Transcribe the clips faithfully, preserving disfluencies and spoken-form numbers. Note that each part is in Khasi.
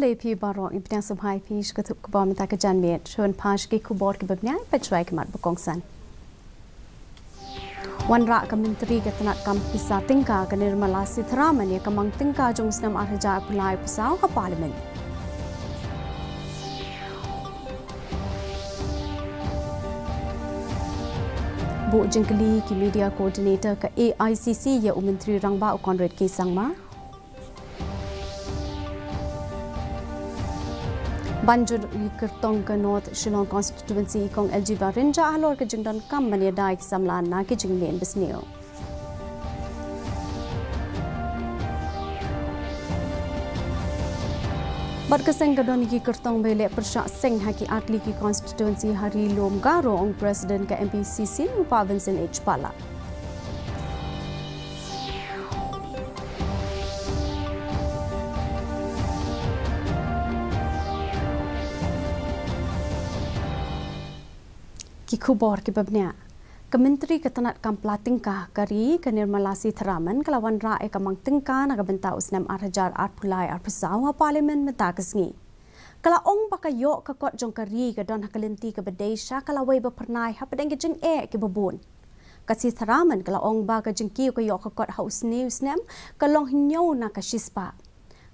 Khublei phi baroh, ngi pdiang sngewbha ïa phi sha ka tnat khubor mynta ka janmiet. Shuwa ban phai sha ki khubor kiba bniah, peit shwa ïa ki mat ba kongsan. Wanrah ka Myntri ka tnat kam pisa tyngka ka Nirmala Sitharaman ïa ka mang tyngka jong u snem ar hajar arphew lai arphew saw ha Parliament. Buh jingkylli ki Media Coordinator ka A I C C ïa u Myntri Rangbah u Conrad K Sangma. Ban jur ïa ki kyrtong ka North Shillong Constituency, i Kong L G Warinja halor ka jingdonkam ban ïada ïa ki samla na ki jingmlien basniew. Bad ka seng ka don ïa ki kyrtong ba ïaleh pyrshah seng ha ki artylli ki constituency ha Ri Lum Garo, ong President ka M P C C u Bah Vincent H Pala. Ki khubor kiba bniah. Ka Myntri ka tnat kam pla tyngka ka ri ka Nirmala Sitharaman ka la wanrah ïa ka mang tyngka na ka bynta u snem ar hajar arphew lai arphew saw ha Parliament mynta ka sngi. Ka la ong ba ka ïoh ka kot jong ka ri ka don ha ka lynti kaba dei sha ka lawei ba phyrnai hapdeng ka jingeh kiba bun. Ka Sitharaman ka la ong ba ka jingkiew ka ïoh ka kot ha u snem u snem ka long hynñiew na ka shispah.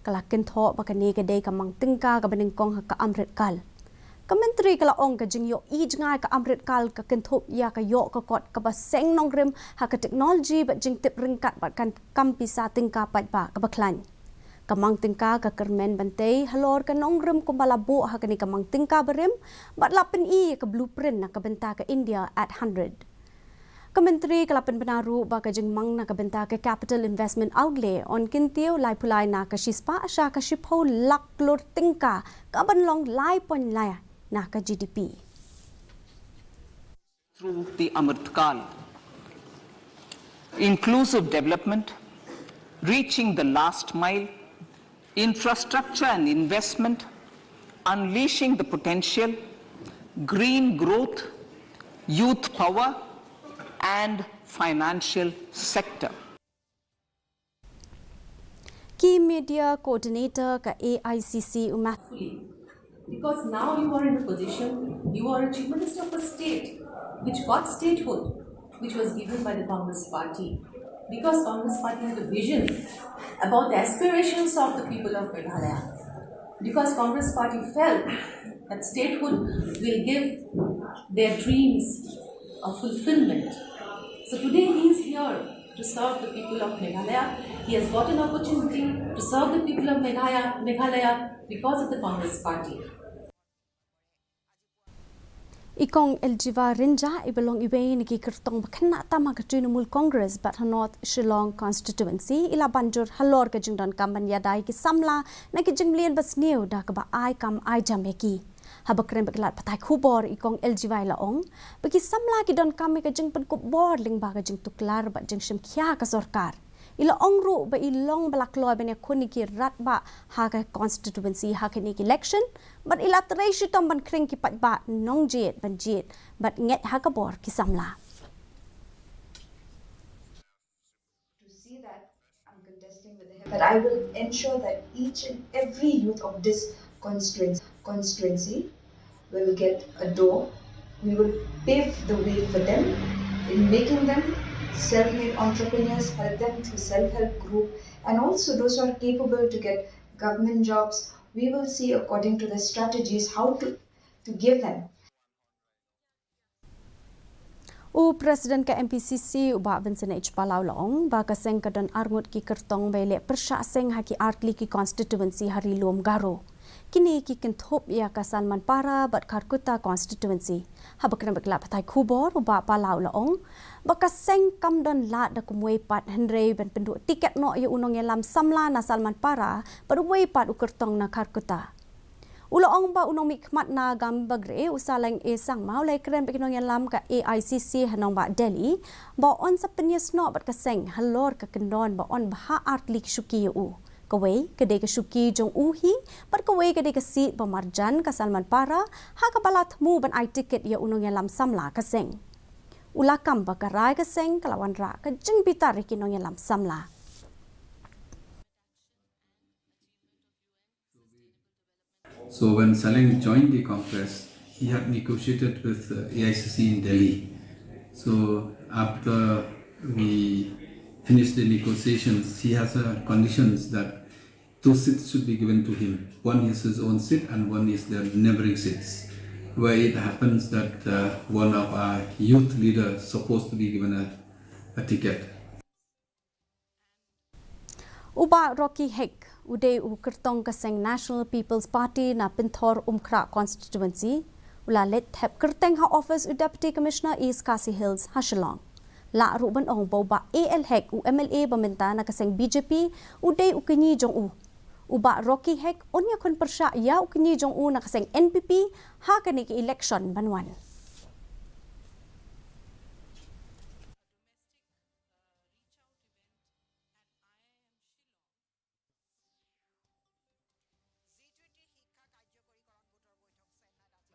Ka la kynthoh ba kane ka dei ka mang tyngka kaba nyngkong ha ka amrit kal. Ka Myntri ka la ong ka jingïohi jngai ka amrit kal ka kynthup ïa ka ïoh ka kot kaba seng nongrim ha ka technology bad jingtip ryngkat bad ka kam pisa tyngka paidbah kaba khlaiñ. Ka mang tyngka ka kyrmen ban tei halor ka nongrim kumba la buh ha kane ka mang tyngka barim bad la pyni ïa ka blueprint na ka bynta ka India at hundred. Ka Myntri ka la pynbna ruh ba ka jingmang na ka bynta ka Capital Investment Outlay yn kyntiew laiphew lai na ka shispah sha ka shiphew lak klur tyngka kaban long lai point lai na ka G D P. Through the Amrit Kal, inclusive development, reaching the last mile, infrastructure and investment, unleashing the potential, green growth, youth power, and financial sector. Ki Media Coordinator ka A I C C u Matthew. Because now you are in a position, you are a Chief Minister of a state which got statehood, which was given by the Congress Party. Because Congress Party had a vision about the aspirations of the people of Meghalaya. Because Congress Party felt that statehood will give their dreams a fulfillment. So today he is here to serve the people of Meghalaya. He has got an opportunity to serve the people of Meghalaya, Meghalaya because of the Congress Party. I Kong L G Warinja i ba long iwei na ki kyrtong ba khynnah tam ha ka Trinamool Congress bad ha North Shillong Constituency i la ban jur halor ka jingdonkam ban ïada ïa ki samla na ki jingmlien basniew da kaba ai kam ai jam ïa ki. Haba kren bad ki lad pathai khubor i Kong L G Wa i la ong ba ki samla ki donkam ïa ka jingpynkup bor lyngba ka jingtuklar bad jingshim khia ka sorkar. I la ong ruh ba i long ba la kloi ban ïakhun ïa ki rangbah ha ka constituency ha kine ki election bad i la trei shitom ban khring ki paidbah nongjied ban jied bad ngeit ha ka bor ki samla. To see that I'm contesting with the help, but I will ensure that each and every youth of this constituency, constituency will get a door. We will pave the way for them in making them self-made entrepreneurs, help them through self-help group, and also those who are capable to get government jobs. We will see according to the strategies how to, to give them. U President ka M P C C u Bah Vincent H Pala u la ong ba ka seng ka don arngut ki kyrtong ba ïaleh pyrshah seng ha ki artylli ki constituency ha Ri Lum Garo. Kine ki kynthup ïa ka Salmanpara bad Kharkutta constituency. Haba kren bad ki lad pathai khubor u Bah Pala u la ong ba ka seng kam don lad da kumwei pat hynrei ban pynduh tiket noh ïa u nongïalam samla na Salmanpara bad uwei pat u kyrtong na Kharkutta. U la ong ba u nongmihkhmat na Gambagre u Saleng A Sangma u la ïakren bad ki nongïalam ka A I C C ha nongbah Delhi ba yn sa pynïasnoh bad ka seng halor ka kyndon ba yn bha artylli ki shuki ïa u. Kawei ka dei ka shuki jong u hi bad kawei ka dei ka seat ba marjan ka Salmanpara ha kaba la thmu ban ai tiket ïa u nongïalam samla ka seng. U la kam ba ka rai ka seng ka la wanrah ka jingbitar ïa ki nongïalam samla. So when Saleng joined the Congress, he had negotiated with uh, A I C C in Delhi. So after we finished the negotiations, he has uh, conditions that two seats should be given to him. One is his own seat and one is the neighboring seats, where it happens that uh, one of our youth leaders supposed to be given a, a ticket. U Bah Rocky Hek, u dei u kyrtong ka seng National People's Party na Pynthorumkhrah Constituency, u la leit thep kyrteng ha office u Deputy Commissioner East Khasi Hills ha Shillong. Lah ruh ban ong ba u Bah A L Hek, u M L A ba mynta na ka seng B J P, u dei u kñi jong u. U Bah Rocky Hek un ïakhun pyrshah ïa u kñi jong u na ka seng N P P ha kane ka election ban wan.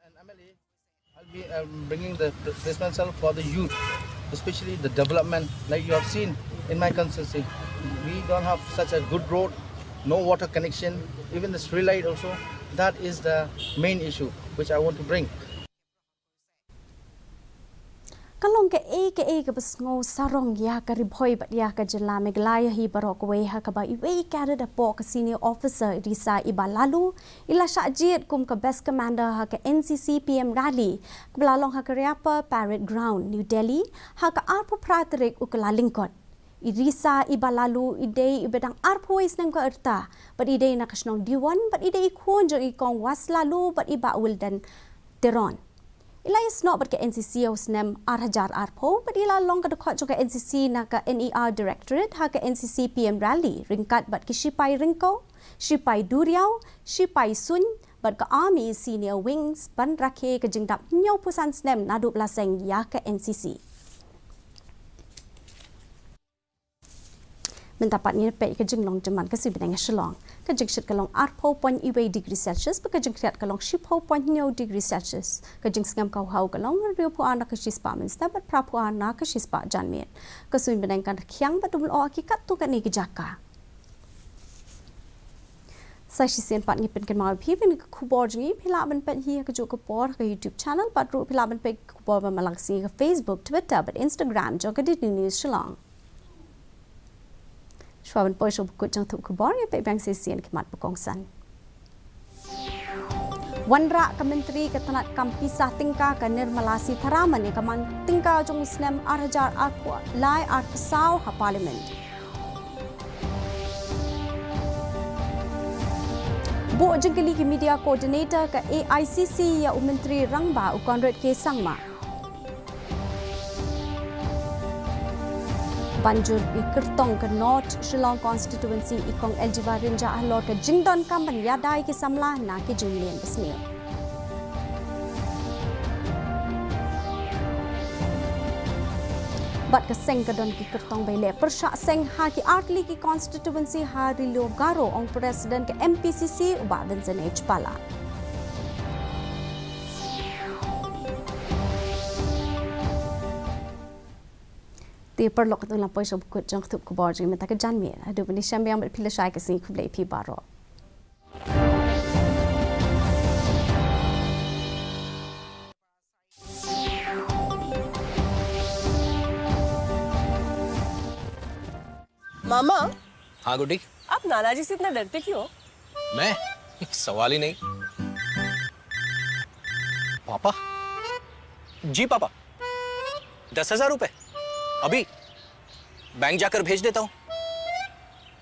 An M L A, I'll be um, bringing the, the dismissal for the youth, especially the development. Like you have seen in my constituency, we don't have such a good road, no water connection, even the street light also. That is the main issue which I want to bring. Ka long kaei kaei kaba sngew sarong ïa ka Ri Bhoi bad ïa ka jylla Meghalaya hi baroh kawei ha kaba iwei i cadet hapoh ka senior officer i Risa Iba Laloo i la shah jied kum ka best commander ha ka N C C P M rally kaba la long ha ka Ryapar Parade Ground, New Delhi, ha ka arphew phra tarik u Kyllalyngkot. I Risa Iba Laloo i dei iba dang arphew wei snem ka rta bad i dei na ka shnong Diwon bad i dei i khun jong i Kong Was Laloo bad i Bah Wilden Teron. I la ïasnoh bad ka N C C ha u snem ar hajar arphew bad i la long ka dkhot jong ka N C C na ka N E R Directorate ha ka N C C P M Rally ryngkat bad ki shipai ryngkew, shipai duriaw, shipai suiñ bad ka Army Senior Wings ban rakhe ka jingdap hynñiewphew san snem naduh ba la seng ïa ka N C C. Mynta pat ngin peit ka jinglong jingman ka sibneng ha Shillong. Ka jingshit ka long arphew point iwei degree Celsius bad ka jingkhriat ka long shiphew point hynñiew degree Celsius. Ka jingsngem ka hau ka long hynriewphew ar na ka shispah mynstep bad phraphew ar na ka shispah janmiet. Ka suiñ bneng kan rkhiang bad um lyoh ha ki katto katne ki jaka. Sa shisien pat ngi pynkynmaw ïa phi ba kane ka khubor jong ngi phi lah ban peit hi ha kajuh ka por ha ka YouTube channel bad ruh phi lah ban peit ka khubor ba man la ka sngi ha ka Facebook, Twitter bad Instagram jong ka D D News Shillong. Shuwa ban poi sha u bakut jong ka thup khubor, ngin peit biang shisien ki mat ba kongsan. Wanrah ka Myntri ka tnat kam pisa tyngka ka Nirmala Sitharaman ïa ka man tyngka jong u snem ar hajar arphew lai arphew saw ha Parliament. Buh jingkylli ki Media Coordinator ka A I C C ïa u Myntri Rangbah u Conrad K Sangma. Ban jur i kyrtong ka North Shillong Constituency i Kong L G Warinjah halor ka jingdonkam ban ïada ïa ki samla na ki jingmlien basniew. Bad ka seng ka don ki kyrtong ba ïaleh pyrshah seng ha ki artylli ki constituency ha Ri Lum Garo, ong President ka M P C C u Bah Vincent H Pala. Te paralok, to ngin ïa poi sha u bakut jong ka thup khubor jong ngi mynta ka janmiet. Haduh ban ïashem biang bad phi lashai ka sngi, khublei phi baroh. मामा, हाँ गुड्डी। आप नाना जी से इतना डरते क्यों हो? मैं? सवाल ही नहीं। पापा? जी पापा। दस हजार रुपए? अभी बैंक जाकर भेज देता हूँ।